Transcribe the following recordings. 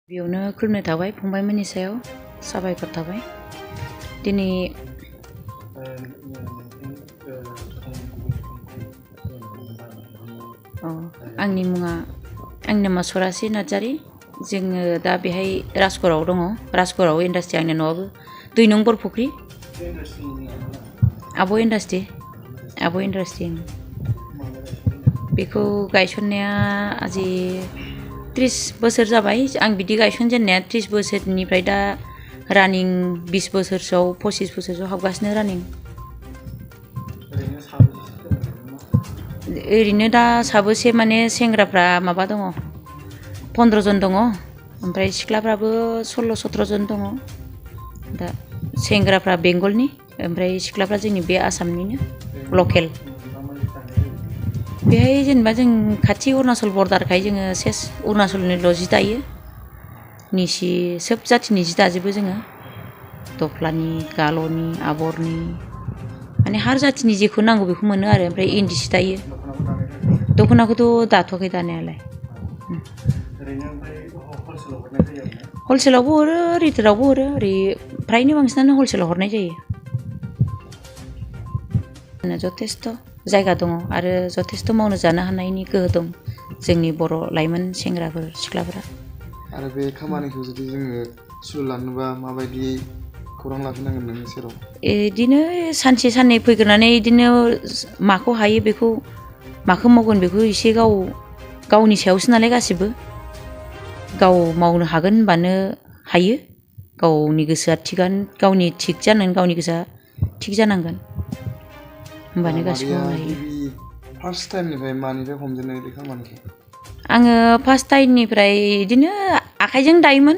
बेयावनो खुलुमनाय थाबाय फंबायमोननि सायाव साबायखर थाबाय दिनै आंनि नामा सरासि नार्जारि जोङो दा बेहाय राजगराव दङ राजगराव इन्डास्ट्रि आंनि न'आबो 2 नं बरफुख्रि आब' इन्डास्ट्रि बेखौ गायसननाया आजि 30 बोसोर जाबाय आं बिदि गायसनजेननाया 30 बोसोरनिफ्राय दा रानिं 20 बोसोरसोआव 25 बोसोरसोआव हाबगासिनो रानिं ओरैनो दा साबोसे माने सेंग्राफ्रा माबा दङ 15 जन दङ ओमफ्राय सिख्लाफ्राबो 16-17 जन दङ दा सेंग्राफ्रा बेंगलनि ओमफ्राय सिख्लाफ्रा जोंनि बे आसामनिनो लकेल बेहाय जेनेबा जों खाथि अरुणाचल बर्डारखाय जोङो सेस अरुणाचलनिल' जि दायो निसि सोब जाथिनि जि दाजोबो जोङो दफ्लानि गाल'नि आबरनि माने हार जाथिनि जेखौ नांगौ बेखौ मोनो आरो ओमफ्राय इन्दि सि दायो दख'नाखौथ' दाथ'वाखै दानायालाय हलसेलावबो हरो रिटेलावबो हरो ओरै फ्रायनो बांसिनानो हलसेलाव हरनाय जायो जथेस्थ' जायगा दङ आरो जथेस्थ' मावनो जानो हानायनि गोहो दं जोंनि बर' लाइमोन सेंग्राफोर सिख्लाफोरा आरो बे खामानिखौ जुदि जोङो सुरु लानोबा माबायदि खौरां लाखिनांगोन नोंनि सेराव इदिनो सानसे साननै फैग्रोनानै इदिनो माखौ हायो बेखौ माखौ मावगोन बेखौ एसे गावनि सायावसो नालाय गासिबो गाव मावनो हागोन होनबानो हायो गावनि गोसोआ थिगानो गावनि थिग जानांगोन गावनि गोसोआ थिग जानांगोन होमबानो गासिबो मावनो हायो फार्स्ट टाइमनिफ्राय मानिफ्राय हमजेननाय बे खामानिखौ आङो फार्स्ट टाइमनिफ्राय इदिनो आखाइजों दायोमोन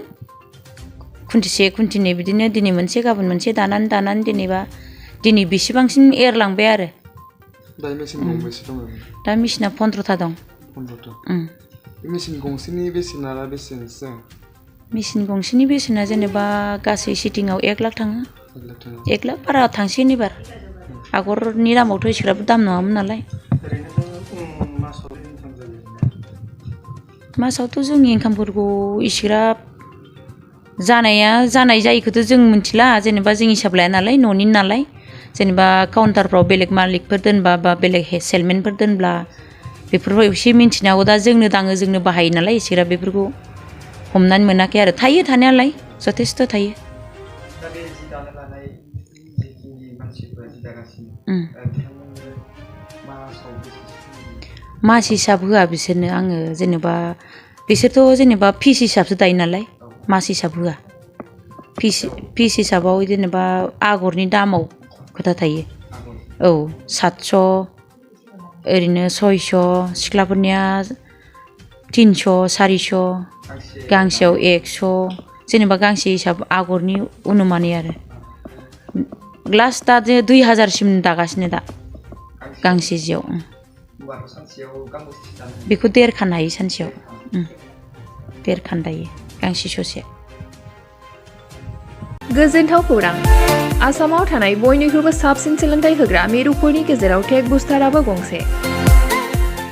खुन्थिसे खुन्थिनै बिदिनो दिनै मोनसे गाबोन मोनसे दानानै जेनेबा दिनै बेसेबांसिम एरलांबाय आरो दा मेसिना 15था दं 15था बे मेसिन गंसेनि बेसेना बेसेबांसो मेसिन गंसेनि बेसेना जेनेबा गासै सिटिंआव 1 लाख थाङो 1 लाख बारा थांसिगोन एबार आगरनि दामावथ' एसेग्राब दाम नङामोन नालाय मासावथ' जोंनि इनकामफोरखौ एसेग्राब जानाय जायिखौथ' जों मिथिला जेनेबा जों हिसाब लाया नालाय न'नि नालाय जेनेबा काउन्टारफ्राव बेलेग मालिकफोर दोनबा बा बेलेग सेलमेनफोर दोनब्ला बेफोरखौ एसे मिन्थिनो हागौ दा जोंनो दाङो जोंनो बाहायो नालाय एसेग्राब बेफोरखौ हमनानै मोनाखै आरो थायो थानायालाय जथेस्थ' थायो मास हिसाब होआ बिसोरनो आङो जेनेबा बिसोरथ' जेनेबा फिस हिसाबसो दायो नालाय मास हिसाब होआ फिस हिसाबाव जेनेबा आगरनि दामाव खोथा थायो औ 700 ओरैनो 600 सिख्लाफोरनिया 300 400 गांसेयाव 100 जेनेबा गांसे हिसाब आगरनि अनुमानै आरो लास्ट दा 2000 सिम दागासिनो दा गांसे जियाव बेखौ 1.5 खान हायो सानसेयाव 1.5 खान दायो गांसे ससे गोजोनथाव खौरां आसामाव थानाय बयनिख्रुइबो साबसिन सोलोंथाइ होग्रा मिरुफोरनि गेजेराव टेक बुस्टाराबो गंसे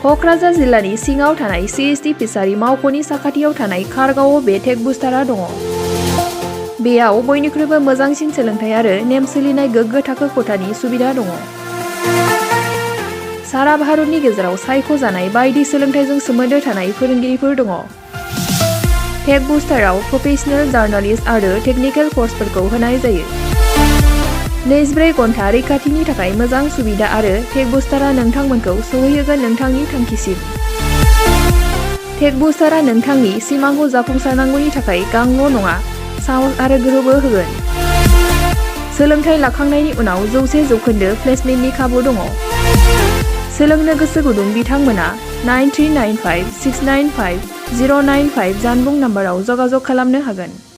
क'क्राझार जिल्लानि सिङाव थानाय CST फिसारि मावख'नि साखाथियाव थानाय खारगावआव बे टेक बुस्टारा दङ बेयाव बयनिख्रुइबो मोजांसिन सोलोंथाइ आरो नेम सोलिनाय गोग्गो थाखो खथानि सुबिदा दङ सारा भारतनि गेजेराव सायख'जानाय बायदि सोलोंथाइजों सोमोन्दो थानाय फोरोंगिरिफोर दङ टेक बुस्टाराव प्रोफेशनेल जार्नालिस्ट आरो टेकनिकेल कर्सफोरखौ होनाय जायो 24 घन्टा रैखाथिनि थाखाय मोजां सुबिदा आरो टेक बुस्टारा नोंथांमोनखौ सौहैहोगोन नोंथांनि थांखिसिम टेक बुस्टारा नोंथांनि सिमांखौ जाफुंसारनांगौनि थाखाय गांल' नङा साहस आरो गोहोबो होगोन सोलोंथाइ लाखांनायनि उनाव 100% प्लेसमेन्टनि खाबु दङ सोलोंनो गोसो गुदुं बिथांमोना 9395695095 जानबुं नाम्बाराव जगाजग खालामनो हागोन